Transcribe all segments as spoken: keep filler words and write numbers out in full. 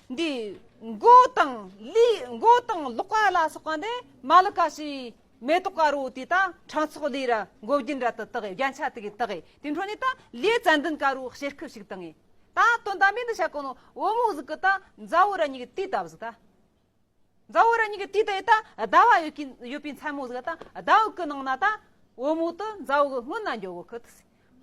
འདི་མགོ་དང་ལུས། མགོ་དང་ལག་པ་ལ་སོགས་པ་འདི་མ་ལི་ཀ་ཞེས་མེ་ཏོག་དཀར་པོ་དེ་དང་ཕྲེང་ཚེགས་ལས་ར་མགོ་རྒྱན་ར་དུ་བཏགས། རྒྱན་ཆ་དེ་གིས་བཏགས། དེ་འཕྲོ་ནས་ད་ལས་ཙན་དན་དཀར་པོ་ཞལ་ཁུ་ཞིག་བཏང་ངས། ད་དོན་དམ་པའི་འདི་བྱ་གོ་ནོ་བུ་མོ་ཟིག་གི་ད་མཛའ་བོ་ར་གཉིས་ཀྱི་དུས་ད་བཟི་ད། མཛའ་བོ་ར་གཉིས་ཀྱི་དུས་ད་ཡི་ད་ཟླ་བ་ཡོད་ཀྱི་ཡོད་པའི་མཚན་མོ་ཟིག་ད་ཟླ་བ་གི་ནང་ན་ད་བུ་མོ་དུ་མཛའ་བོ་གི་སྔོན་ན་འགྱོ་གོ་ཁི་ད།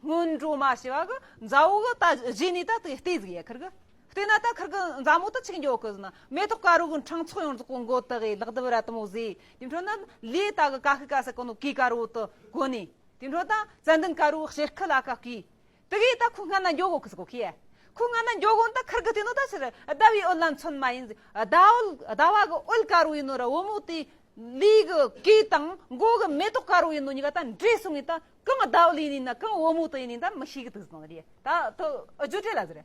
སྔོན་འགྲོ་མ་ཞེས་པ་གི་མཛའ་བོ་གི་ད་རྗེས་ནས་ད་དེ་བལྟས་ཟིག་ཡ་ཁིར་གི། བལྟས་ན་ད་ཁིར་གི་མཛའ་མོ་ད་ཆིག་འགྱོ་གི་ཟིན་ན། མེ་ཏོག་དཀར་པོ་གི་ཕྲེང་ཚེགས་ཡོངས་རྫོགས་གི་མགོ་བཏགས་གི། ལག་གདུབ་ར་དུ་མོ་བཟེས། དེ་འཕྲོ་ན་ལས་ད་གི་ཀ་ཤི་ཀ་ས་གོ་ནོ་གོས་དཀར་པོ་དུ་གོན་ནས། དེ་འཕྲོ་ད་ཙན་དན་དཀར་པོ་ཞལ་ཁུ་ལ་ཀ་བཀོད། དེ་གི་ད་ཁོ་སྔ་ན་འགྱོ་གོ་ཁི་ཟིག་གོ་ཁི་ཡ། ཁོ་སྔ་ན་འགྱོ་གོ་ད་ཁིར་གི་དེ་ནོ་ད་ཕྱིར་ཟླ་བའི་འོད་ལ་མཚོན་མ་ཡིན་ཟེར། ཟླ་འོད། ཟླ་བ་གི་འོད་དཀར་པོ་ཡིན་ནོ་ར་བུ་མོ་དེ་ལུས་གི་གོས་དང་མགོ་གི་མེ་ཏོག་དཀར་པོ་ཡིན་ནོ་གཉིས་ཀ་ད་འདྲེས་སོང་ངས་ད་གང་ཟླ་འོད་ཡིན་ནི་ན་གང་བུ་མོ་དེ་ཡིན་ནི་ད་མི་ཤེས་གི་དུ་ཟིན་རེད། ད་དུ་ཨ་ཇུ་ཏྲེ་ལ་ཟེར།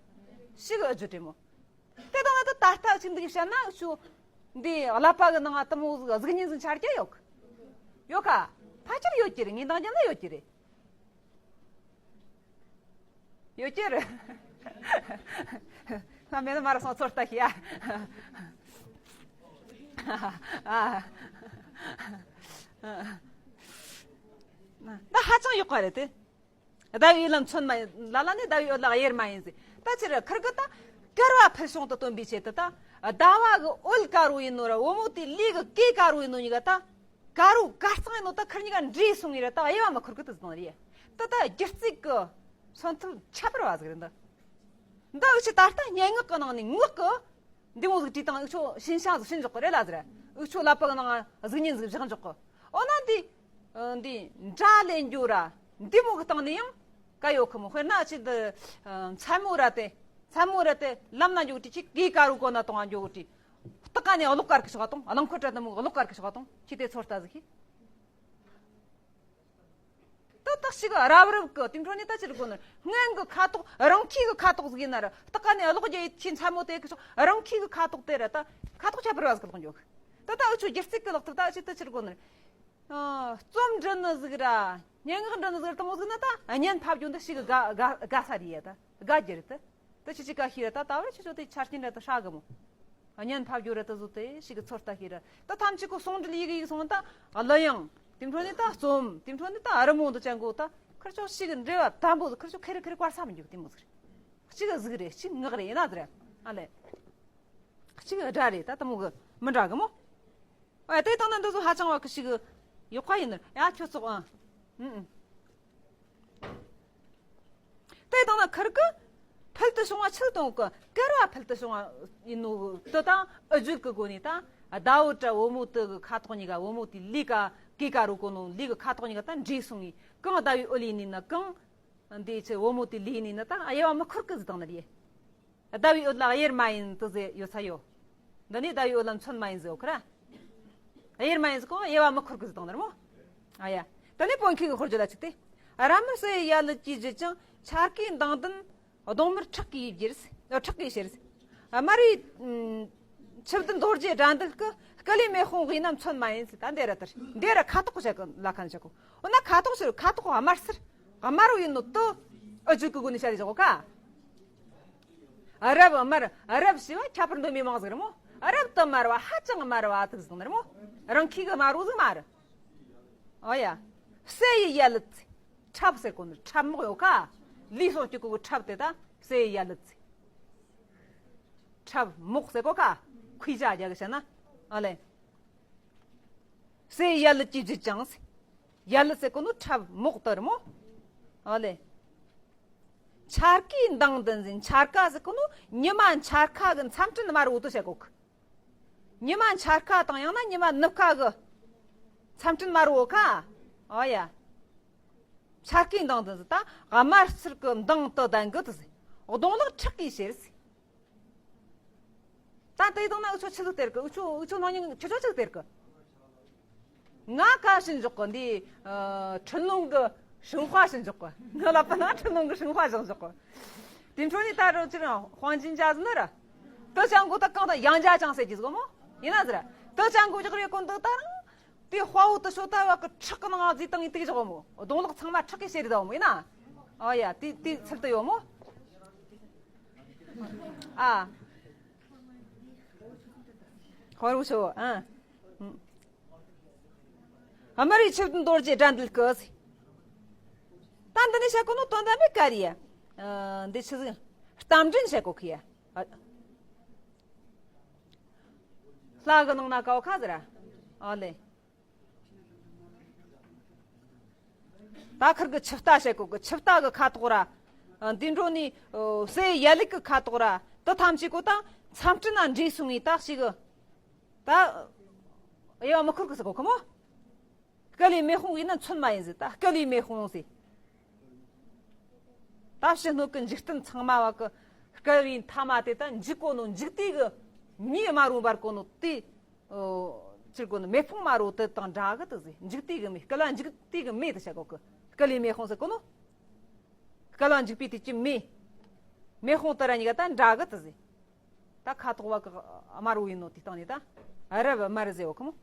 ཤི་གི་ཨ་ཇུ་ཏྲེ་མོ། དེ་དང་ན་ད་ད་ལྟ་ཅིག་འདི་བཤད་ན་ཆུ་འདི་ཀླད་པ་གི་ནང་ང་དུ་མོ་གཟུགས་བརྙན་ཟིག་འཆར་རྒྱུ་ཡོད་གི། ཡོད་ཁ། ཕལ་ཆེར་ཡོད་ཀྱི་རེད། ངས་འདང་རྒྱུ་ན་ཡོད་ཀྱི་རེད། ཡོད་ཀྱི་རེད། ལྷ་མེད་ན་མ་ར་སོང་ཚོར་ལྟ་ཤི་ཡ། ཨ། ད་ཧ་ཅང་ཡག་པ་རེད་དེ། ཟླ་བའི་འོད་ལ་མཚོན་མ་ཡིན། ལ་ལ་ནི་ཟླ་བའི་འོད་ལ་དབྱེར་མ་ཡིན་ཟེར། ད་ཕྱིར་ཁིར་གི་ད་སྐལ་བ་ཕུལ་བྱུང་དུ་སྟོན་པའི་ཆེད་དུ་ད་ཟླ་བ་གི་འོད་དཀར་པོ་ཡིན་ནོ་ར་བུ་མོ་དེ་ལུས་གི་གོས་དཀར་པོ་ཡིན་ནོ་གཉིས་ཀ་ད་དཀར་པོ་དཀར་གཙང་ཡིན་ནོ་ད་ཁིར་གཉིས་ཀ་འདྲེས་སོང་ངས་ར་ད་དབྱེ་བ་མི་འཁོར་གི་དུ་ཟིན་རེད། ད་ད་སྒྱུ་རྩལ་གི་མཚོན་ཐབས་ཁྱད་པར་བ་ཟིག་རེད་འདི། འདི་འུ་ཆོ་ད་ལྟ་སྙན་ངག་གི་ནང་ནས་ངག་གི་འདི་མོ་ཟིག་བྲིས་དང་འུ་ཆོ་ཤིན་ཤང་ཟིག་ཤིན་འཇོག་གི་རེད་ལ་ཟེར། འུ་ཆོ་ཀླད་པ་གི་ནང་གཟུགས་བརྙན་ཟིག་བཞག་འཇོག་གི། འོ་ན་འདི་འདི་འདྲ་ལེན་རྒྱུ་ར་འདི་མོ་གི་སྟེང་ནས་ཡང་ག་ཡོད་ཁི་མོ། དཔེར་ན་ཅི་འདི་མཚན་མོ་ར་དེ། མཚན་མོ་ར་དེ་ལམ་ན་འཇུག་དུས་ཅི་གོས་དཀར་པོ་གོན་ན་གཏོང་ང་འཇུག་དུས་སྟག་ཀ་ནས་གློག་དཀར་གི་ཤོག་གཏོང་། རླངས་འཁོར་དྲ་འདི་མོ་གློག་དཀར་གི་ཤོག་གཏོང་། ཁྱི་དེ་ཚོར་ལྟ་ཟིག་ཁྱི། ད་ཏག་ཞིག་རབ་རིབ་གི་དེ་འཕྲོ་ནས་ད་ཅི་རེད་གོ་ནི། སྔོན་གི་ཁ་དོག་རང་ཁྱི་གི་ཁ་དོག་ཟིག་ཡིན་ན་ར་སྟག་ཀ་ནས་གློག་རྒྱུ་ཡི་ཁྱི་མཚན་མོ་དེ་གི་ཆོག་རང་ཁྱི་གི་ཁ་དོག་དེ་ར་ད་ཁ་དོག་ཁྱད་པར་བ་ཟིག་གི་ལོག་འཇོག་ད་ད་འུ་ཆོ་སྒྱུ་རྩལ་གི་ལག་ཐུབ་ད་ཅི་ད་ཅི་རེད་གོ་ནི། རྩོམ་འབྲི་ནི་ཟིག་ར་སྙན་ངག་འབྲི་ནི་ཟིག་ར་དང་པོ་ཟིག་ན་ད་བརྙན་ཕབ་རྒྱུ་འདི་ཞིག་གི་དགའ་དགའ་དགའ་ས་རེད་ཡ། ད་དགའ་རྒྱུ་རེད་ད། ད་ཁྱེད་ཀྱི་ཀ་ཤི་ར་ད་ད་བར་ཁྱེད་ཚོ་དེ་ཆ་རྐྱེན་ར་ད་ཧྲ་གི་མོ། བརྙན་ཕབ་རྒྱུ་ར་ད་བཟོ་དེ་ཞིག་གི་ཚོར་ལྟ་ཤི་ར་ད་ཐམས་ཅད་ཀོ་ཟུང་འབྲེལ་ཡི་གེ་ཡིག་སོང་ད་གླུ་དབྱངས་དེ་འཕྲོ་ནས་ད་རྩོམ་དེ་འཕྲོ་ནས་ད་རི་མོ་འདི་ཅན་གོ་ད་ཁིར་ཆོ་ཞིག་གི་འབྲེལ་བ་དམ་པོ་ཟིག་ཁིར་ཆོ་ཁེར་ཁེར་བཀར་ས་མི་འཇུག་དེ་མོ་ཟིག་རེད། གཅིག་གཟུགས་རེད། གཅིག་ངག་རེད། ཡིན་ན་ཟེར། ཨ་ལེ། གཅིག་སྒྲ་རེད། ད་དེ་མོ་གི་མི་འདྲ་གི་མོ། ཨ་དེ་དང་ན་འདི་ཚོ་ཧ་ཅང་བ་གི་ཞིག་ཡག་པ་ཡིན་ནི་ཡ་ཁྱོད་ཚོགས་ཨ། ཨུ་ཨུ། དེ་དང་ན་ཁིར་གི་ཕུལ་དུ་བྱུང་བ་ཆི་དང་གི་སྐལ་བ་ཕུལ་དུ་བྱུང་བ་ཡིན་ནོ་དེ་དང་ཨུ་བརྗོད་གི་སྒོ་ནས་ད་ཟླ་འོད་ར་བུ་མོ་དེ་གི་ཁ་དོག་གཉིས་ཀ་བུ་མོ་དེ་ལུས་ཀ་གོས་དཀར་པོ་གོན་ནོ་ལུས་གི་ཁ་དོག་གཉིས་ཀ་ད་འདྲེས་སོང་ངས་གང་ཟླ་བའི་འོད་ཡིན་ནི་ན་གང་འདི་ཆེ་བུ་མོ་དེ་ལུས་ཡིན་ནི་ན་ད་དབྱེ་བ་མི་འཁོར་གི་ཟེར་དང་ནི་རེད། ཟླ་བའི་འོད་ལ་དབྱེར་མ་ཡིན་དུ་ཟེར་ཡོད་ས་ཡོད། འདི་ནི་ཟླ་བའི་འོད་ལ་མཚོན་མ་ཡིན་ཟེར་ཡོད་ཁ་ར། དབྱེར་མ་ཡིན་ཟེར་གོ་དབྱེ་བ་མི་འཁོར་གི་ཟེར་དང་ནི་ར་མོ། ཨ་ཡ། ད་ནི་བོད་མཁས་ཀྱི་དཔེར་བརྗོད་ལ་ཆིག་སྟེ། ར་མི་སྲེ་ཡི་ཡ་ལུད་ཀྱིས་བརྗོད་ཅིང་འཆར་ཀའི་མདངས་ལྡན་གདོང་དམར་ཁྲག་གིས་བསྒྱིར། ཨ་ཁྲག་གིས་བྱེར། དམར་བའི་ཆིབས་བསྡུ་རྡོ་རྗེ་དགྲ་འདུལ་གྱི་སྐུ་ལུས་མེ་དཔུང་བསྒོས་ན་མཚོན་མ་ཡིན་ཟེར། ད་འདི་ར་ལྟར་འདི་ར་ཁ་དོག་གི་བྱ་གི་ལ་ཁ་ནི་བྱ་གོ་འོ་ན་ཁ་དོག་ཕྱིར་ཁ་དོག་དམར་སེར་དམར་བོ་ཡིན་ནོ་དུ་ཨུ་ཅུ་གི་སྒོ་ནས་བཤད་རེ་བཞག་གོ་ཀ། རབ་དམར། རབ་ཞེས་པ་ཁྱད་པར་འདོད་མི་མང་ཟིག་རེད་མོ། རབ་ཏུ་དམར་བ་ཧ་ཅང་དམར་བ་དུ་ཟིག་ནི་རེད་མོ། རང་ཁྱི་གི་དམར་བོ་ཟིག་མ་རེད། ཨོ་ཡ། སྲེ་ཡི་ཡ་ལུད་ཚེ། ཁྲབ་ཟེར་གོ་ནི་ཁྲབ་མོག་ཡོད་ཀ། ལུས་སོགས་ཀྱི་གོ་གི་ཁྲབ་དེ་ད་སྲེ་ཡི་ཡ་ལུད་ཚེ། ཁྲབ་མོག་ཟེར་གོ་ཀ། ཁུས་ཇ་རྒྱག་གི་བཤད་ན། ཨ་ལེ། སྲེ་ཡི་ཡ་ལུད་ཀྱིས་བརྗིད་ཅིང་། ཡ་ལུད་ཟེར་གོ་ནོ་ཁྲབ་མོག་དེ་རེད་མོ། ཨ་ལེ། འཆར་ཀའི་མདངས་ལྡན་ཟེར། འཆར་ཀ་ཟེར་གོ་ནོ་ཉི་མ་འཆར་ཁ་གི་མཚམས་སྤྲིན་དམར་བོ་དེ་བཤད་གོ་གི། ཉི་མ་འཆར་ཁ་དང་ཡང་ན་ཉི་མ་ནུབ་ཁ་གི་མཚམས་སྤྲིན་དམར་བོ་ཁ། ཨོ་ཡ། འཆར་ཀའི་མདངས་ལྡན་ཟེར། ད་དམར་སེར་གི་མདངས་དེ་ལྡན་གི་དེ་ཟེར། གདོང་ལོགས་ཁྲག་གིས་བྱེར་ཟེར། ད་དེ་དང་ན་འུ་ཆོ་ཆི་ཟིག་སྟེར་གི། འུ་ཆོ་འུ་ཆོ་ནང་ཉིན་ཁྱོད་ཆོ་ཆི་ཟིག་སྟེར་གི། ང་ཀ་ཞིག་འཇོག་གི། འདི་ཨ་ཁྲིན་ལུང་གི་神话ཞིག་འཇོག་གི། ང་ལ་པ་ན་ཁྲིན་ལུང་གི་神话ཞིག་འཇོག་གི། དེ་འཕྲོ་ནི་ད་རུང་ཅི་རང་黄金甲子ན་ར། དེ་ཅང་གོ་ད་གང་ད་杨家将ཟེར་གྱི་ཟིག་མོ། ཡིན་ན་ཟེར། དེ་ཅང་གོ་ཅིག་རེ་གོ་འདུག་ད་རང་། དེ་དཔའ་བོ་དེ་ཤོ་ད་བ་གི་ཁྲག་གི་ནང་ང་རྫི་བཏང་ཡིན་དེ་གི་ཞོག་མོ། གདོང་ལོག་ཚང་མ་ཁྲག་གིས་བྱེར་རེ་ད་བ་མོ་ཡིན་ན། ཨ་ཡ། དེ་དེ་ཚུལ་དུ་ཡོད་མོ། ཨ། ཧོར་བུ་ཤོ་ཨ། ཨ་མ་རི་ཆིབས་རྟེན་རྡོ་རྗེ་དགྲ་འདུལ་སྐུ། ད་འདི་ནས་བཤད་གོ་ནོ་དོན་དམ་པའི་ཀ་རེ་ཡ། འདི་ཆི་ཟིག་རྟ་མགྲིན་བཤད་གོ་ཁི་ཡ། ལྷ་གི་ནང་ན་ཀའོ་ཁ་ཟེར་ར། ཨ་ལེ། ད་ཁིར་གི་ཆིབས་རྟ་བཤད་གོ་གི། ཆིབས་རྟ་གི་ཁ་དོག་ར། འདི་འགྲོ་ནི་སའི་ཡ་ལིག་གི་ཁ་དོག་ར། དེ་ཐམས་ཅད་གོ་ད་མཚམས་སྤྲིན་ན་འདྲེས་སོང་ངི་ད་ཞིག་གི། ད་དབྱེ་བ་མི་ཁུར་གི་ཟེར་གོ་ཁི་མོ། སྐུ་ལུས་མེ་དཔུང་ཡིན་ན་མཚོན་མ་ཡིན་ཟེར། ད་སྐུ་ལུས་མེ་དཔུང་ཟེར། ད་ཕྱི་སྣོད་ཀྱི་འཇིག་རྟེན་ཚང་མ་བ་གི་བསྐལ་བའི་མཐའ་མ་དེ་ད་འཇིག་གོ་ནོ། འཇིག་དུས་གི་མེ་དམར་བོ་འབར་གོ་ནོ་དེ། ཨོ། ཅིར་གོ་ནོ་མེ་དཔུང་དམར་བོ་དེ་དང་འདྲ་གི་དེ་ཟེར། འཇིག་དུས་གི་མེ། བསྐལ་བ་འཇིག་དུས་གི་མེ་དེ་བཤད་གོ་གི། སྐུ་ལུས་མེ་དཔུང་ཟེར་གོ་ནོ། བསྐལ་བ་འཇིག་པའི་དུས་ཀྱི་མེ། མེ་དཔུང་དེ་ར་གཉིས་ཀ་ད་འདྲ་གི་དེ་ཟེར། ད་ཁ་དོག་བ་གི་དམར་བོ་ཡིན་ནོ་དེ་སྟེང་ནས་ད་རབ་དམར་ཟེར་བ་ཁི་མོ།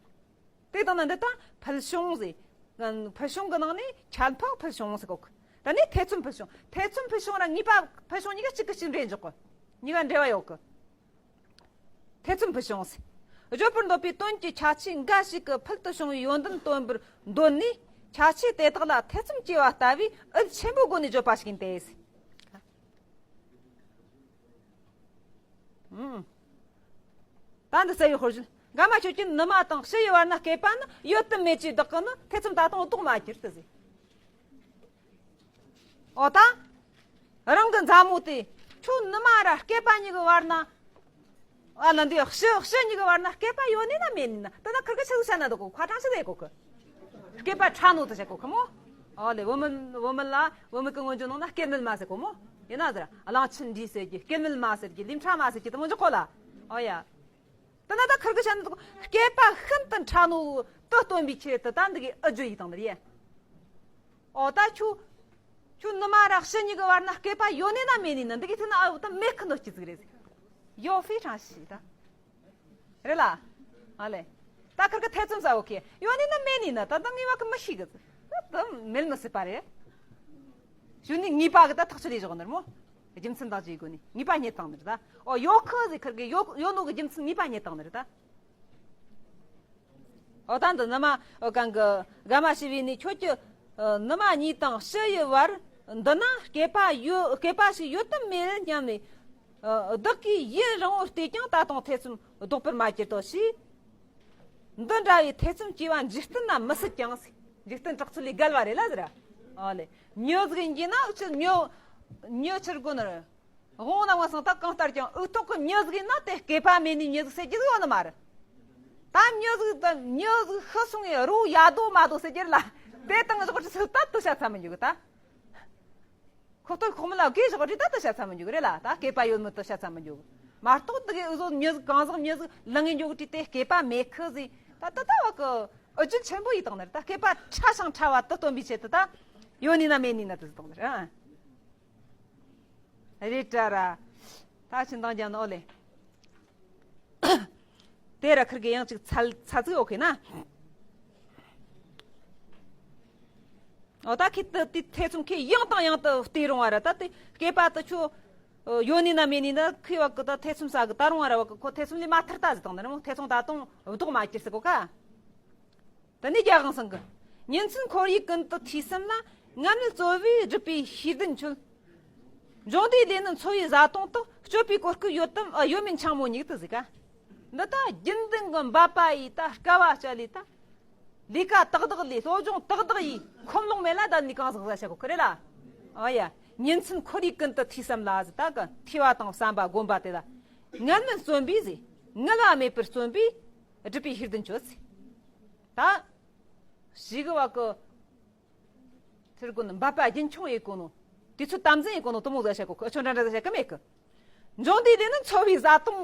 དེ་དང་ན་འདི་ད་ཕུལ་བྱུང་ཟེར། ཕུལ་བྱུང་གི་ནང་ནས་ཁྱད་འཕགས་ཕུལ་བྱུང་ཟེར་གོ་གི། ད་ནི་ཐེ་ཚོམ་ཕུལ་བྱུང་། ཐེ་ཚོམ་ཕུལ་བྱུང་ར་ངེས་པ་ཕུལ་བྱུང་གཉིས་ཀ་གཅིག་གི་གཅིག་འདྲེས་འཇོག་གི། གཉིས་ཀ་འབྲེལ་བ་ཡོད་གི། ཐེ་ཚོམ་ཕུལ་བྱུང་ཟེར། བརྗོད་པར་འདོད་པའི་དོན་གྱི་ཁྱད་ཆོས་འགའ་ཞིག་གི་ཕུལ་དུ་བྱུང་བའི་ཡོན་ཏན་སྟོན་པར་འདོད་ནས། ཁྱད་ཆོས་དེ་དག་ལ་ཐེ་ཚོམ་སྐྱེ་བ་ལྟ་བུའི་ཡིད་ཆེན་པོའི་སྒོ་ནས་བརྗོད་པ་ཞིག་ཡིན་ཏེ་ཟེར། ཨང་། ད་འདི་རྩ་བའི་དཔེར་བརྗོད། འགའ་མ་ཁྱོད་ཀྱིས་ནུ་མ་དང་ཕྱི་ཡི་བར་ན་སྐེད་པ་ནི་ཡོད་དམ་མེད་ཅེས་བདག་གི་ནི་ཐེ་ཚོམ་ད་དུང་ལྡོག་མ་གྱུར་ཏེ་ཟེར། ཨོ་ད། རང་གི་མཛའ་མོ་དེ་ཁྱོད་ནུ་མ་ར་སྐེད་པ་གཉིས་ཀྱི་བར་ན། ཨ་ལ་འདི་ཕྱི་ཕྱི་གཉིས་ཀྱི་བར་ན་སྐེད་པ་ཡོད་ནི་ན་མེད་ནི་ན། ད་ད་ཁིར་གི་ཆི་ཟིག་བཤད་ན་འདུག་གོ། ཁ་གྲངས་ཆི་ཟིག་གོ་གི། སྐེད་པ་ཕྲ་ནོ་དེ་བཤད་གོ་ཁི་མོ། ཨོ་ལེ། བུད་མེད་བུད་མེད་ལ་བུད་མེད་ཀྱི་སྔོན་འཇུག་ནང་ན་སྐེད་མེད་མ་ཟེར་གོ་མོ། ཡིན་ན་ཟེར། གླང་ཆེན་འདྲེ་ཟེར་གི། སྐེད་མེད་མ་ཟེར་གི། ལུས་ཕྲ་མ་ཟེར་གི་དེ་མོ་འཇོག་གོ་ལ། ཨོ་ཡ། དེ་ན་ད་ཁིར་གི་བཤད་ན་འདུག་གོ། སྐེད་པ་ཤིན་ཏུ་ཕྲ་ནོ་དེ་སྟོན་པའི་ཆེད་དུ་ད་འདི་གི་ཨ་ཇོ་ཡི་དང་འདིར་ཡ། ཨོ་ད་ཁྱོད། ཁྱོད་ནུ་མ་ར་ཕྱི་གཉིས་ཀྱི་བར་ན་སྐེད་པ་ཡོད་ནི་ན་མེད་ནི་ན། འདི་གི་ཐད་ན་ཨ་བུ་ད་མེད་ཁི་ནོ་སྐྱིད་ཟིག་རེད། ཡོད་ཕི་ཧྲང་ཤི་ད། རེད་ལ། ཨ་ལེ། ད་ཁིར་གི་ཐེ་ཚོམ་ཟ་འོ་ཁེ། ཡོད་ནི་ན་མེད་ནི་ན། ད་ད་ངེས་པ་གི་མི་ཤེས་གི། ད་ད་མེད་མི་སྲིད་པ་རེད། གཞུག་ནས་ངེས་པ་གི་ད་ཐག་ཆོད་ལས་བཞག་ནི་རེད་མོ། རྒྱུ་མཚན་དང་བཅས་སྒོ་ནས་ངེས་པ་རྙེད་བཏང་ནི་རེད་ད། ཨོ་ཡོད་ཁི་ཟིག་ཁིར་གི་ཡོད་ཡོད་ནོ་གི་རྒྱུ་མཚན་ངེས་པ་རྙེད་བཏང་ནི་རེད་ད། ཨོ་ད་འདི་ནུ་མ་ཨོ་གང་གི་དགའ་མ་ཞི་བའི་ནི་ཁྱོད་ཀྱི་ཨ་ནུ་མ་གཉིས་དང་ཕྱི་ཡི་བར་འདི་ན་སྐེད་པ་ཡོད། སྐེད་པ་ཞིག་ཡོད་དམ་མེད་སྙམ་ནས། ཨ་བདག་གིས་ཡུན་རིང་བོར་བལྟས་ཀྱང་ད་དུང་ཐེ་ཚོམ་ལྡོག་པར་མ་གྱུར་ཏོ་ཞེས། འདི་འདྲ་བའི་ཐེ་ཚོམ་སྐྱེ་བ་འཇིག་རྟེན་ན་མི་སྲིད་ཀྱང་ཟེར། འཇིག་རྟེན་གྲགས་ཚོད་ལས་བརྒལ་བ་རེད་ལ་ཟེར། ཨོ་ལེ། མྱི་ཟིག་ཡིན་གྱི་ན་ཆི་མྱི་མྱི་ཆི་དགོས་ནི་རེད། དབང་རྣམ་པ་གསུམ་དག་གང་ལྟར་ཀྱང་འུ་ཐོག་གི་མྱི་ཟིག་ཡིན་ན་དེ་སྐེད་པ་མེད་ནི་མྱི་ཟིག་ཟེར་རྒྱུ་ཟིག་ཡོད་ནི་མ་རེད། ད་མྱི་ཟིག་ད་མྱི་ཟིག་ཤི་སོང་ངས་རོ་ཡ་རྡོ་མ་རྡོ་ཟེར་རྒྱུ་རེད་ལ། དེ་དང་ཟོག་ཁྲི་ཚོ་ད་དུ་བཤད་ཚར་མི་འཇུག་གི་ད། ཁོ་ཐོག་ཁོག་མི་ལ་གས་ཟོག་ཁྲི་ད་དུ་བཤད་ཚར་མི་འཇུག་གི་རེད་ལ། ད་སྐེད་པ་ཡོད་མི་དུ་བཤད་ཚར་མི་འཇུག་གི་མ་གཏོགས། དེ་གི་འུ་ཟོ་མྱི་ཟིག་གང་ཟག་མྱི་ཟིག་ལང་ངེ་འཇུག་གི་དེ་སྐེད་པ་མེད་ཁི་ཟིག་ད་ད་ད་བ་གི་ཨུ་རྒྱུན་ཆེན་པོ་ཡིས་བཏང་ནི་རེད། ད་སྐེད་པ་ཕྲ་ཞིང་ཕྲ་བ་དུ་སྟོན་པའི་ཆེད་དུ་ད་ཡོད་ནི་ན་མེད་ནི་ན་དུ་བཏང་ནི་རེད། ཨ། རེད་དྲ་ར། ད་ཕྱི་འདང་རྒྱབ་ན་ཨོ་ལེ། དེ་ར་ཁིར་གི་ཡང་ཅིག་ཚལ་ཚ་ཚིག་ཨོ་ཁེ་ན། ཨོ་ད་ཁེ་ཏི་ཏི་ཐེ་ཚོམ་ཁེ་ཡང་དང་ཡང་དུ་བལྟས་རུང་བ་ར། ད་དེ་སྐེད་པ་དུ་ཆོ་ཡོད་ནི་ན་མེད་ནི་ན་ཁེ་བ་གི་ད་ཐེ་ཚོམ་ཟ་གི་ད་རུང་བ་ར་བ་གི་ཁོ་ཐེ་ཚོམ་ལས་མ་ཐར་ད་ཟི་དང་ནི་ར་མོ། ཐེ་ཚོམ་ད་དུང་ལྡོག་མ་གྱུར་སི་གོ་ཁ། དེ་ནས་རྒྱལ་དབང་སེང་གེ། ཉིན་མཚན་ཁོར་ཡུག་ཀུན་ཏུ་ཐོས་བསམ་ལ། ངན་སྨྲས་རྩོལ་བས་སྒྲིབ་པའི་ཤེས་ལྡན་ཆོད། འབྱུང་ལྡན་ལས་ནི་འཚོ་བའི་བཟའ་བཏུང་དག། སྤྱོད་པའི་གོ་སྐབས་ཡོད་དམ་ཨ་ཡོད་མིན་འཆིང་མོ་ཉིད་དུ་གཟིགས་ཀ། འདི་ལྟ་རྒྱུན་ལྡན་གྱི་འབད་པ་ཡིས་ད་དཀའ་བ་སྤྱད་ལས་ད། ལས་ཀ་ཏག་ཏག་ལས་སློབ་སྦྱོང་ཏག་ཏག་ཡིས་ཁོམ་ལོང་མེད་ལ་ད་ནི་གང་ཟག་ཟ་བྱ་གོ་ཁི་རེད་ལ། ཨ་ཡ། ཉིན་མཚན་ཁོར་ཡུག་ཀུན་ཏུ་ཐོས་བསམ་ལ་ཟི་ད་གི་ཐོས་པ་དང་བསམ་པ་སྒོམ་པ་དེ་ལ། ངན་སྨྲས་རྩོམ་པས་ཟི། ངལ་བ་མེད་པར་རྩོམ་པས། སྒྲིབ་པའི་ཤེས་ལྡན་ཆོད་ཟེར། ད། ཞིག་གི་བ་གི། ཚེར་གོ་ནི་འབད་པ་རྒྱུན་འཁྱོངས་ཡེ་གོ་ནོ། དུས་ཚོད་དམ་འཛིན་ཡེ་གོ་ནོ་དུ་མོ་ཟ་བྱ་གོ་ཁི། ཨ་ཆོ་འདྲ་འདྲ་ཟ་བྱ་གི་མེད་གི། འབྱུང་ལྡན་ལས་ནི་འཚོ་བའི་བཟའ་བཏུང་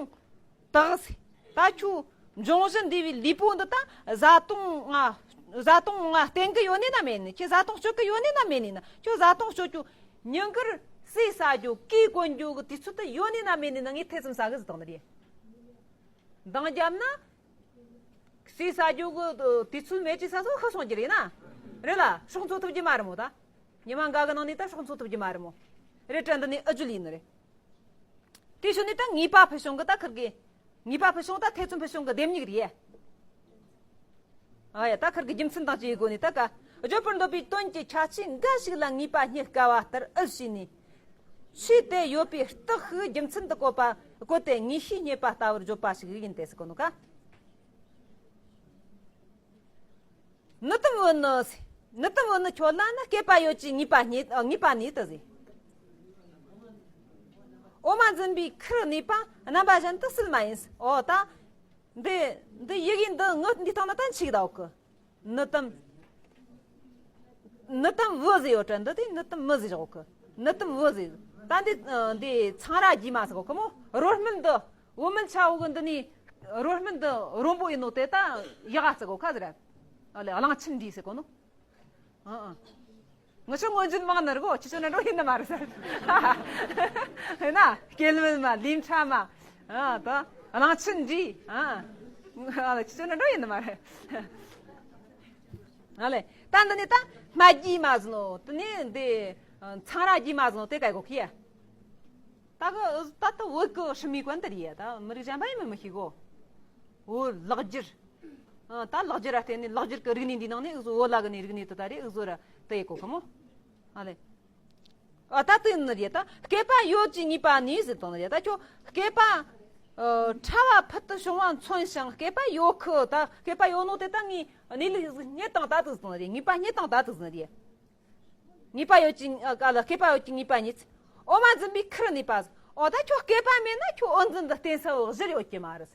དག་ཟེར། ད་ཁྱོད་འབྱུང་བཞི་འདུས་པའི་ལུས་པོ་འདི་ད་བཟའ་བཏུང་ང་། བཟའ་བཏུང་ང་བསྟེན་གི་ཡོད་ནི་ན་མེད་ནི། ཁྱོད་བཟའ་བཏུང་སྤྱོད་གི་ཡོད་ནི་ན་མེད་ནི་ན། ཁྱོད་བཟའ་བཏུང་སྤྱོད་རྒྱུ་ཉིན་དཀར་ཟས་ཟ་རྒྱུ་གོས་གོན་རྒྱུ་གི་དུས་ཚོད་དེ་ཡོད་ནི་ན་མེད་ནི་ན། ངས་ཐེ་ཚོམ་ཟ་གི་ཟི་དང་ནི་རེད། འདང་རྒྱབ་ན། ཟས་ཟ་རྒྱུ་གི་དུས་ཚོད་མེད་ཅི་ས་སོ་ཤི་སོང་རྒྱུ་རེད་ན། རེད་ལ་སྲོག་འཚོ་ཐུབ་རྒྱུ་མ་རེད་མོ་ད། ཉི་མ་འགའ་གི་ནང་ནས་ད་སྲོག་འཚོ་ཐུབ་རྒྱུ་མ་རེད་མོ། རེད་དྲ་འདི་ནས་ཨ་ཇུ་ལི་ནི་རེད། དེ་ཤུ་ནི་ད་ངེས་པ་ཕུལ་བྱུང་གི་ད་ཁིར་གི། ངེས་པ་ཕུལ་བྱུང་དང་ཐེ་ཚོམ་ཕུལ་བྱུང་གི་ལྡེ་མིག་རེད། ཨ་ཡ། ད་ཁིར་གི་རྒྱུ་མཚན་དང་བཅས་སྒོ་ནས་ད་ཀ། བརྗོད་པར་འདོད་པའི་དོན་གྱི་ཁྱད་ཆོས་འགའ་ཞིག་ལ་ངེས་པ་རྙེད་དཀའ་བ་ལྟར་ཨུལ་བྱས་ནས། ཆོས་དེ་ཡོད་པའི་རྟགས་ཤིག་རྒྱུ་མཚན་དུ་བཀོད་པ། བཀོད་དེ་ངེས་ཤེས་རྙེད་པ་ལྟ་བུར་བརྗོད་པ་ཞིག་ཡིན་ཏེ་ཟེར་གོ་ནོ་ཀ། ནུ་ཏམ་བུ་ནི། ནུ་ཏམ་བུ་ནི་ཁྱོད་ལ་ནི་སྐྱེས་པ་ཡོད་ཅེས་ངེས་པ་རྙེད། ངེས་པ་ནི་དུ་ཟེར། འོ་མ་འཛིན་པའི་ཁུར་གནས་པ་རྣམ་པ་གཞན་དུ་སྲིད་མ་ཡིན། འོ་ད། འདི། འདི་ཡི་གེ་འདི་ངུ་འདི་སྟེང་ན་ད་འཆིག་ད་འོག་གི། ནུ་ཏམ། ནུ་ཏམ་བུ་ཟེར་ཡོད་དྲ་འདི་དེ་ནུ་ཏམ་མི་ཟེར་འོག་གི། ནུ་ཏམ་བུ་ཟེར། ད་འདི། འདི་ཚངས་ར་རྒྱས་མ་ཟེར་འོག་གི་མོ། རོལ་སྨན་འདི། བུད་མེད་ཆ་འོག་གི་འདི་ནི། རོལ་སྨན་འདི་རོམ་པོ་ཡིན་ནོ་དེ་ད་ཡག་ཟེར་འོག་ཁ་ཟེར། ཨ་ལེ་གླང་ཆེན་འདྲིས་ཟེར་གོ་ནོ། ཨ་ཨ། ང་ཚོ་སྔོན་བརྗོད་མང་ན་ར་གོ་ཁྱེད་ཚོ་ན་འགྲོ་ཡིན་ན་མ་རེད་ཟེར། ཧེ་ན་སྐྱེལ་མེད་མ་ལིམ་ཁྲ་མ། ཨ་ད་གླང་ཆེན་འདྲིས། ཨ་ཨ་ཁྱེད་ཚོ་ན་འགྲོ་ཡིན་ན་མ་རེད། ཨ་ལེ། ད་འདི་ནི་ད་སྨན་རྒྱས་མ་ཟེར་ནོ། དེ་ནི་འདི་ཚངས་ར་རྒྱས་མ་ཟེར་ནོ་དེ་ག་གོ་ཁི་ཡ། ད་གི་ད་ད་བོད་གི་ཧྲི་མི་ཀོན་དེ་རེད་ཡ། ད་མི་རིགས་གཞན་པ་ཡིན་མིན་མི་ཤེས་གོ། བོད་ལེགས་སྒྱུར། ཨ་ད་ལེགས་སྒྱུར་ར་བརྟེན་ནས་ལེགས་སྒྱུར་གི་རིག་གནས་འདི་ནང་ནས་འུ་ཟོ་བོད་ལ་གི་ནས་རིག་གནས་དེ་ད་རེད། འུ་ཟོ་ར་དེ་ཡི་གོ་གི་མོ། ཨ་ལེ། ཨ་ད་དེ་ནི་རེད། ད་སྐྱེས་པ་ཡོད་ཅེས་ངེས་པ་ནི་ཟེར་དང་ནི་རེད། ད་ཁྱོད་སྐྱེས་པ། ཨ་ཕྲ་བ་ཕུལ་དུ་བྱུང་བ་མཚོན་ཞིང་སྐྱེས་པ་ཡོད་ཁི། ད་སྐྱེས་པ་ཡོད་ནོ་དེ་ད་ངས་གནས་ལུགས་རྙེད་དང་ད་དེ་ཟེར་དང་ནི་རེད། ངེས་པ་རྙེད་དང་ད་དེ་ཟེར་ནི་རེད། ངེས་པ་ཡོད་ཀྱི་ཨ་ལ་སྐྱེས་པ་ཡོད་ཀྱི་ངེས་པ་རྙེད། འོ་མ་འཛིན་པའི་ཁུར་གནས་པ། འོ་ད་ཁྱོད་སྐྱེས་པ་མེད་ན་ཁྱོད་འོ་འཛིན་འདི་བརྟེན་ས་བོ་གཞིར་ཡོད་ཀྱི་མ་རེད།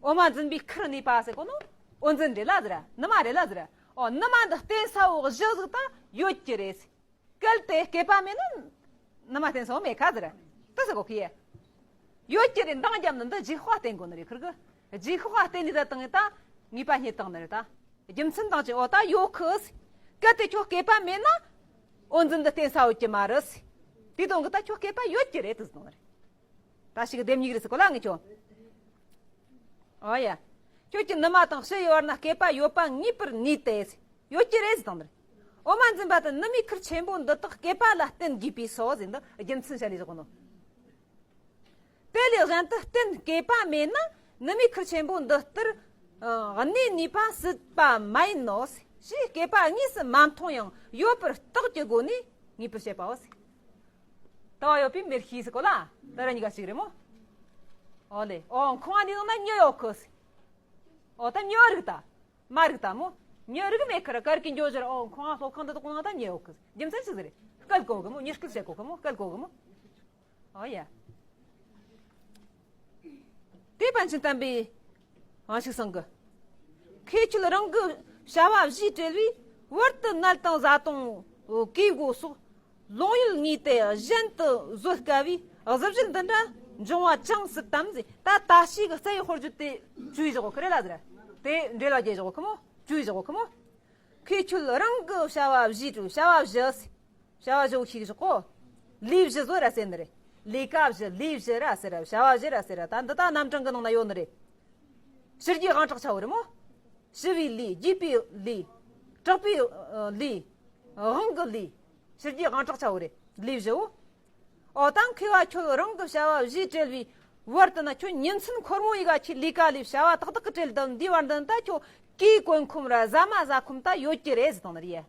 འོ་མ་འཛིན་པའི་ཁུར་གནས་པ་ཟེར་གོ་ནོ། འོ་འཛིན་རེད་ལ་ཟེར། ནུ་མ་རེད་ལ་ཟེར། འོ་ནུ་མ་འདི་བརྟེན་ས་བོ་གཞི་ཟིག་ད་ཡོད་ཀྱི་རེད། གལ་ཏེ་སྐྱེས་པ་མེད་ན་ནུ་མ་བརྟེན་ས་བོ་མེད་ཁ་ཟེར། ད་ཟེར་གོ་ཁི་ཡ། ཡོད་ཀྱི་རེད། འདང་རྒྱབ་ནི་འདི་འཇིག་པ་བརྟེན་དགོས་ནི་རེད། ཁུར་གི་འཇིག་པ་བརྟེན་ནི་ད་དང་ད་ངེས་པ་རྙེད་དང་ནི་རེད་ད། རྒྱུ་མཚན་དང་ཅི། འོ་ད་ཡོད་ཁི། གལ་ཏེ་ཁྱོད་སྐྱེས་པ་མེད་ན་འོ་འཛིན་འདི་བརྟེན་ས་ཡོད་ཀྱི་མ་རེད། དེ་དོན་གི་ད་ཁྱོད་སྐྱེས་པ་ཡོད་ཀྱི་རེད་དུ་ཟེར་ནི་རེད། ད་ཞིག་ལྡེ་མིག་རེད་ཟེར་གོ་ལ་ངས་ཁྱོད། འོ་ཡ། ཁྱོད་ཀྱི་ནུ་མ་དང་ཕྱི་ཡི་བར་ན་སྐྱེས་པ་ཡོད་པ་ངེས་པར་ངེས་ཏེ། ཡོད་ཀྱི་རེད་ཟེར་དང་ནི་རེད། འོ་མ་འཛིན་པ་དེ་ནུ་མའི་ཁུར་ཆེན་པོ་འདི་དག་སྐྱེས་པ་ལ་བརྟེན་དགོས་པས་སོ་ཟེར་འདི་རྒྱུ་མཚན་བཤད་ལས་བཞག་གོ་ནོ། དེ་ལས་གཞན་དུ་རྟེན་སྐྱེས་པ་མེད་ན་ནུ་མའི་ཁུར་ཆེན་པོ་འདི་ལྟར། ཨ་གནས་ནུས་པ་སྲིད་པ་མ་ཡིན་ནོ། ཞེས་སྐྱེས་པ་དངོས་སུ་མ་མཐོང་ཡང་ཡོད་པར་རྟགས་ཀྱི་སྒོ་ནས་ངེས་པར་བྱེད་པའོ། ལྟ་བ་ཡོད་པས་མེར་ཤེས་ཟེར་གོ་ལ། ད་ར་གཉིས་ཀ་གཅིག་རེད་མོ། ཨོ་ལེ། ཨོ་ཁང་བ་འདི་ནང་ན་མྱི་ཡོད་ཁི། ཨོ་ད་མྱི་རིགས་ད། མ་རིགས་ད་མོ། མྱི་རིགས་མེད་ཁི་ར་གར་གི་འགྱོ་ཟེར། ཨོ་ཁང་བ་སློབ་ཁང་འདི་དག་ནང་ད་མྱི་ཡོད་ཁི། རྒྱུ་མཚན་ཅི་ཟེར་རེད། སྐད་གོ་གི་མོ། མྱི་སྐད་བཤད་གོ་གི་མོ། སྐད་གོ་གི་མོ། ཨོ་ཡ། དེ་པཎ་ཆེན་དམ་པའི་དབང་ཕྱུག་ཚང་གི། ཁོས་ཁྱོད་རང་གི་བྱ་བ་བཞིས་བྲེལ་བས་བར་དུ་ནལ་དང་བཟའ་བཏུང་གོས་སྒོ་སོགས་ལོང་ཡུལ་ངེས་ཏེ་གཞན་དུ་བཟོད་དཀའ་བས་གཟི་བརྗིད་འདི་འདྲ་འབྱུང་བ་ཅུང་སྲིད་དམ་ཟེར། ད་ད་ཞིག་གི་རྩ་བའི་དཔེར་བརྗོད་དེ་བཅོས་བཞག་གོ་ཁི་རེད་ལ་ཟེར། དེ་འགྲེལ་བ་རྒྱས་བཞག་གོ་ཁི་མོ། བཅོས་བཞག་གོ་ཁི་མོ། ཁོས་ཁྱོད་རང་གི་བྱ་བ་བཞིས་བྲེལ། བྱ་བ་བཞི་ཟེར། བྱ་བ་བཞི་བོ་ཤེས་ཀྱི་ཤོག་གོ། ལས་བཞི་བཟོ་ར་ཟེར་ནི་རེད། ལས་ཀ་བཞི། ལས་བཞི་ར་ཟེར་ར། བྱ་བ་བཞི་ར་ཟེར་ར། ད་འདི་ད་རྣམ་གྲངས་ཀྱི་ནང་ན་ཡོད་ནི་རེད། ཕྱི་རྒྱུའི་དབང་དྲག་ཆ་བོ་རེད་མོ། ཞི་བའི་ལས། རྒྱས་པའི་ལས། དྲག་པོའི་ལས། དབང་གི་ལས། ཕྱི་རྒྱུའི་དབང་དྲག་ཆ་བོ་རེད། ལས་བཞི་བོ། ཨོ་ད་མཁས་པ་ཁྱོད་རང་གི་བྱ་བ་བཞིས་བྲེལ་བའི་བར་དུ་ན་ཁྱོད་ཉིན་མཚན་འཁོར་མོ་ཡི་ག་ཁྱེད་ལས་ཀ་ལས་བྱ་བ་ཏག་ཏག་གི་བྲེལ་དང་འདི་བར་འདི་ད་ཁྱོད་གོས་གོན་ཁོམ་ར་ཟ་མ་ཟ་ཁོམ་ད་ཡོད་ཀྱི་རེད་ཟེར་དང་ནི་རེད།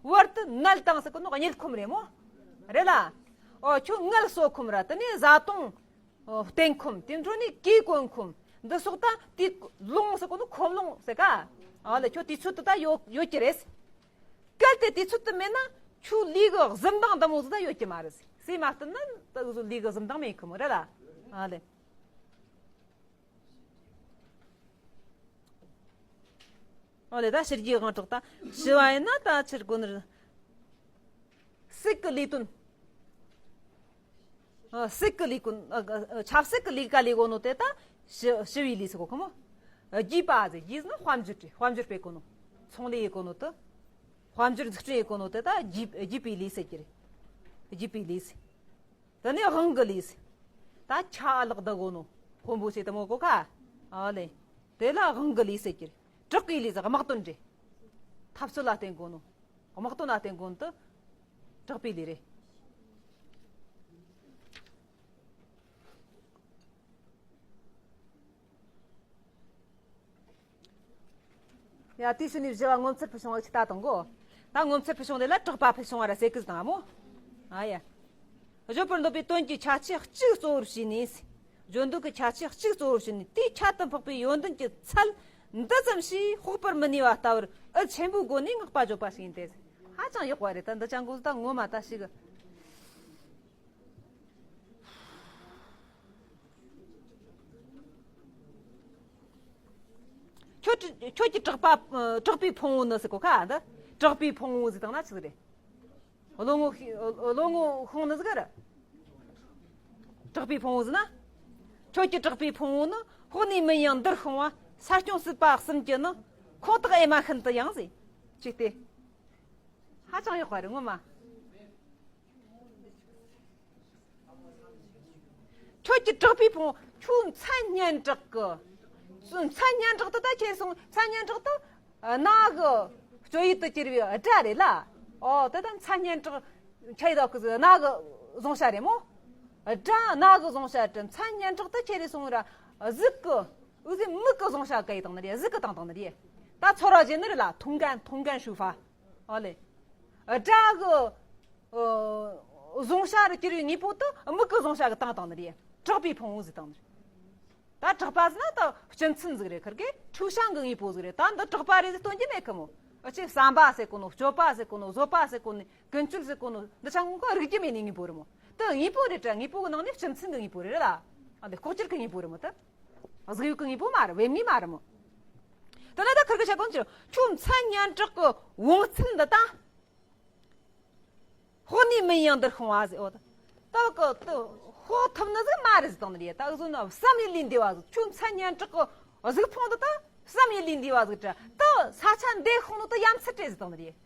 བར་དུ་ནལ་དང་ཟེར་གོ་ནོ་གཉིད་ཁོམ་རེད་མོ། རེད་ལ། ཨོ་ཁྱོད་ངལ་གསོ་ཁོམ་ར་དེ་ནས་བཟའ་བཏུང་བསྟེན་ཁོམ། དེ་འཕྲོ་ནས་གོས་གོན་ཁོམ། འདི་སོགས་ད་དེ་ལོང་ཟེར་གོ་ནོ་ཁོམ་ལོང་ཟེར་ག། ཨ་ལ་ཁྱོད་དུས་ཚོད་དུ་ད་ཡོད་ཡོད་ཀྱི་རེད། གལ་ཏེ་དུས་ཚོད་དུ་མེད་ན་ཁྱོད་ལས་གི་གཟི་མདངས་འདི་མོ་ཟིག་ད་ཡོད་ཀྱི་མ་རེད། སེམས་མ་བསྟུན་ན་ད་འུ་ཚོ་ལས་གི་གཟི་མདངས་མེད་ཁོམ་རེད་ལ། ཨ་ལེ། ཨོ་ལེ། ད་ཕྱི་རྒྱལ་དབང་དྲག་ད་ཞི་བ་ཡིན་ན་ད་ཕྱིར་གོ་ནི་རེད། སྲིད་ཀྱི་ལས་དོན། ཨ་སྲིད་ཀྱི་ལས་ཀུན། ཨ་ཨ་ཆབ་སྲིད་ཀྱི་ལས་ཀ་ལས་གོ་ནོ་དེ་ད་ཞི་ཞི་བའི་ལས་ཟེར་གོ་ཁོ་མོ། རྒྱས་པ་ཟེར། རྒྱས་ནི་དཔལ་འབྱོར་དཔལ་འབྱོར་སྤེལ་གོ་ནོ། ཚོང་ལས་ཡེ་གོ་ནོ་དེ། དཔལ་འབྱོར་འཛུགས་སྐྲུན་ཡེ་གོ་ནོ་དེ་ད་རྒྱས་རྒྱས་པའི་ལས་ཟེར་གྱི་རེད། རྒྱས་པའི་ལས་ཟེར། དེ་ནས་དབང་གི་ལས་ཟེར། ད་ཆ་ལག་བསྡུ་གོ་ནོ། ཕོན་པོ་ཟེར་དེ་མོ་གོ་ཁ། ཨ་ལེ། དེ་ལ་དབང་གི་ལས་ཟེར་གྱི་རེད། དྲག་པོའི་ལས་ཟེར་དམག་དོན་རེད། འཐབ་རྩོད་ལ་བརྟེན་གོ་ནོ། དམག་དོན་ལ་བརྟེན་གོ་ནོ་དེ་དྲག་པོའི་ལས་རེད། ཡ། དེའི་ཕྱི་ནས་བཞི་བ་ངོ་མཚར་ཕུལ་བྱུང་བ་ཅིག་ལྟ་དང་གོ། ད་ངོ་མཚར་ཕུལ་བྱུང་དེ་ལ་གྲགས་པ་ཕུལ་བྱུང་བ་ར་ཟེར་གི་དང་མོ། ཨ་ཡ། བརྗོད་པར་འདོད་པའི་དོན་གྱི་ཁྱད་ཆོས་གཅིག་གཙོ་བོར་བྱས་ནས། བརྗོད་འདོད་ཀྱི་ཁྱད་ཆོས་གཅིག་གཙོ་བོར་བྱས་ནས་དེའི་ཁྱད་དུ་འཕགས་པའི་ཡོན་ཏན་གྱི་ཚད་འདི་ཙམ་ཞིག་དཔོག་པར་མི་ནུས་པ་ལྟ་བུར་འུ་ཆེན་པོའི་སྒོ་ནས་བསྔགས་པ་བརྗོད་པ་ཞིག་ཡིན་ཏེ། ཧ་ཅང་ཡག་པ་རེད། ད་འདི་ཅང་གོ་ད་ངོ་མ་ད་ཞིག་ཁྱོད་ཀྱི་ཁྱོད་ཀྱི་གྲགས་པ། གྲགས་པའི་ཕུང་པོ་ནི་ཟེར་གོ་ཁ་འདི། གྲགས་པའི་ཕུང་པོ་ཟེར་དང་ན་ཆི་ཟིག་རེད། བློ་ངོ་ཤེས། བློ་ངོ་ཤོང་ནི་ཟིག་རེད། གྲགས་པའི་ཕུང་པོ་ཟེར་ན། ཁྱོད་ཀྱི་གྲགས་པའི་ཕུང་པོ་ནི། དཔག་ནས་མིན་ཡང་འདིར་ཤོང་བ། ས་སྐྱོང་སྲིད་པ་གསུམ་གྱི་ནི། ཁོངས་དག་ཨེ་མ་ཤིན་ཏུ་ཡང་ཟེར། ཅིག་སྟེ། ཧ་ཅང་ཡག་པ་རེད་ངོ་མ། ཁྱོད་ཀྱི་གྲགས་པའི་ཕུང་པོ། ཁྱོད་མཚན་སྙན་གྲགས་ཀྱི། མཚན་སྙན་གྲགས་དེ་ད་ཁྱེར་སོང་། མཚན་སྙན་གྲགས་དེ་རྣ་གི་སྤྱོད་ཡུལ་དུ་གྱུར་བའི་སྒྲ་རེད་ལ། ཨོ་དེ་ད་མཚན་སྙན་གྲགས་ཁྱེར་ཡོད་གི་རྣ་གི་བཟུང་བྱ་རེད་མོ། སྒྲ་རྣ་གི་བཟུང་བྱ་རེད། མཚན་སྙན་གྲགས་དེ་ཁྱེར་སོང་ར་གཟུགས་ཀྱི། འུ་ཟོས་མིག་གི་བཟུང་བྱ་ག་ཡི་དང་ནི་རེད། གཟུགས་ཀྱི་དང་དང་ནི་རེད། ད་ཚོར་བ་ཅན་ནི་རེད་ལ། 听感། 听感受法། ཨོ་ལེ། སྒྲ་གི། ཨོ། བཟུང་བྱ་རུ་གྱུར་བའི་དངོས་པོ་དེ་མིག་གི་བཟུང་བྱ་གི་དང་དང་ནི་རེད། གྲགས་པའི་ཕུང་པོ་ཟེར་དང་ནི་རེད། ད་གྲགས་པ་ཟེར་ན་ད་སྤྱི་མཚན་ཟིག་རེད། ཁིར་གི་抽象གི་དངོས་པོ་ཟིག་རེད། ད་འདི་གྲགས་པ་རེད་ཟེར་སྟོན་གྱི་མེད་གི་མོ། འུ་ཆོས་བསམ་པ་ཟེར་གོ་ནོ། སྤྱོད་པ་ཟེར་གོ་ནོ། བཟོད་པ་ཟེར་གོ་ནོ། ཀུན་སྤྱོད་ཟེར་གོ་ནོ། འདི་ཆ་ངོ་ག་རིག་རྒྱུ་མེད་ནི་དངོས་པོ་རེད་མོ། དེ་དངོས་པོ་རེད་དྲ། དངོས་པོ་གི་ནང་ནས་སྤྱི་མཚན་གི་དངོས་པོ་རེད་ལ། ཨ་འདི་ལྐོག་གྱུར་གི་དངོས་པོ་རེད་མོ། ད་གཟུགས་དབྱིབས་གི་དངོས་པོ་མ་རེད། པད་མའི་མ་རེད་མོ། དེ་ན་ད་ཁིར་གི་བྱ་གོ་ནོ་ཁྱོད་མཚན་སྙན་གྲགས་གི་བང་མཛོད་འདི་ད། དཔག་ནས་མིན་ཡང་འདིར་ཤོང་བ་ཟེར། འོ་ད། ད་གི་དེ་དཔོག་ཐུབ་ནི་ཟིག་མ་རེད་ཟེར་དང་ནི་རེད། ད་གཟོད་ནི་བསམ་ཡུལ་ལས་འདས་པ་ཟིག་ཁྱོད་མཚན་སྙན་གྲགས་གི་གཟུགས་ཕུང་འདི་ད་བསམ་ཡུལ་ལས་འདས་པ་ཟིག་དྲ། ད་ས་ཆ་འདིར་ཤོང་ནོ་ད་ཡ་མཚན་རེད་ཟེར་དང་ནི་རེད།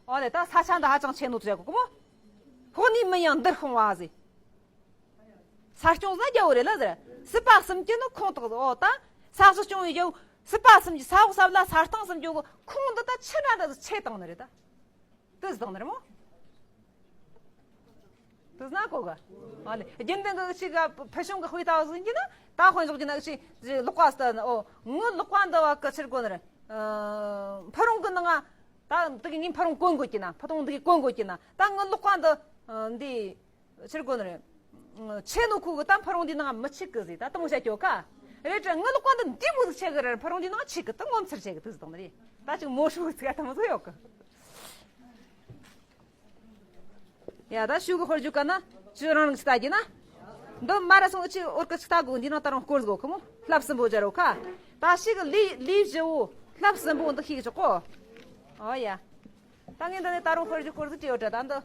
འོ་ལེ། ད་ས་ཆ་འདི་ཧ་ཅང་ཆེ་ནོ་ཟེར་གོ་གི་མོ། དཔག་ནས་མིན་ཡང་འདིར་ཤོང་བ་ཟེར། ས་སྐྱོང་ཟེར་རྒྱལ་པོ་རེད་ལ་ཟེར། སྲིད་པ་གསུམ་གྱི་ནི་ཁོངས་དག་ཟེར། འོ་ད། ས་གཞི་སྐྱོང་བའི་རྒྱལ་པོ། སྲིད་པ་གསུམ་གྱི་ས་འོག་ས་བར་ལ་ས་སྟེང་གསུམ་གྱི་ཁོངས་འདི་ད་ཆི་འདྲ་འདྲ་ཟིག་ཆེ་དང་ནི་རེད་ད། དེ་ཟེར་དང་ནི་རེད་མོ། དེ་ཟེར་ན་གོ་གི། ཨ་ལེ། རྒྱུན་ལྡན་གི་ཅིག་ག་ཕུལ་བྱུང་གི་དཔེ་ལྟ་བུ་ཟིག་ཡིན་གྱི་ན། ད་དཔེ་འཇོག་གྱི་ན་ཅིག་ལག་པ་ཟེར་ན། འོ་ངའི་ལག་པ་འདི་བ་གི་ཕྱིར་གོ་ནི་རེད། ཕུ་རུང་གི་ནང་ང་ད་འདི་གི་ངའི་ཕུ་རུང་གོན་དགོས་ཀྱི་ན། ཕུ་རུང་འདི་གི་གོན་དགོས་ཀྱི་ན། ད་ངའི་ལག་པ་འདི་འདི་ཕྱིར་གོ་ནི་རེད། ཆེ་ནོ་ཁོ་གི་ད་ཕུ་རུང་འདི་ནང་མི་ཆུད་གི་ཟེར། ད་དེ་མོ་བཤད་ཀྱོག་ག་རེད་དྲ། ངའི་ལག་པ་འདི་འདི་མོ་ཟིག་ཆེ་གི་རེད། ཕུ་རུང་འདི་ནང་ཆུད་གི། དེ་ངོ་མཚར་ཆེ་གི། དེ་ཟེར་དང་ནི་རེད། ད་ཅིག་མོ་ཧྲུག་ཟིག་ད་མོ་ཟིག་ཡོད་གི། ཡ་ད་ཤུག་གི་ཧོར་རྒྱུག་ག་ན་ཅི་རང་རང་ཅི་ལྟ་རྒྱུ་ན། འདི་མ་ར་སོང་ཅི་འོར་གི་ཅི་ལྟ་དགོས། འདི་ནང་ད་རུང་སྐོར་ཟིག་གོ་ཁི་མོ། ལྷ་གསུམ་པོ་སྦྱར་རོ་ཁ། ད་ཤིག་ལི་ལི་བཞི་བོ་ལྷ་གསུམ་པོ་འདི་ཤིག་ཆོག་གོ། ཨོ་ཡ། ད་ངས་འདི་ནས་ད་རུང་ཧོར་རྒྱུག་སྐོར་ཟིག་ཅི་ཡོད་དྲ། ད་འདི།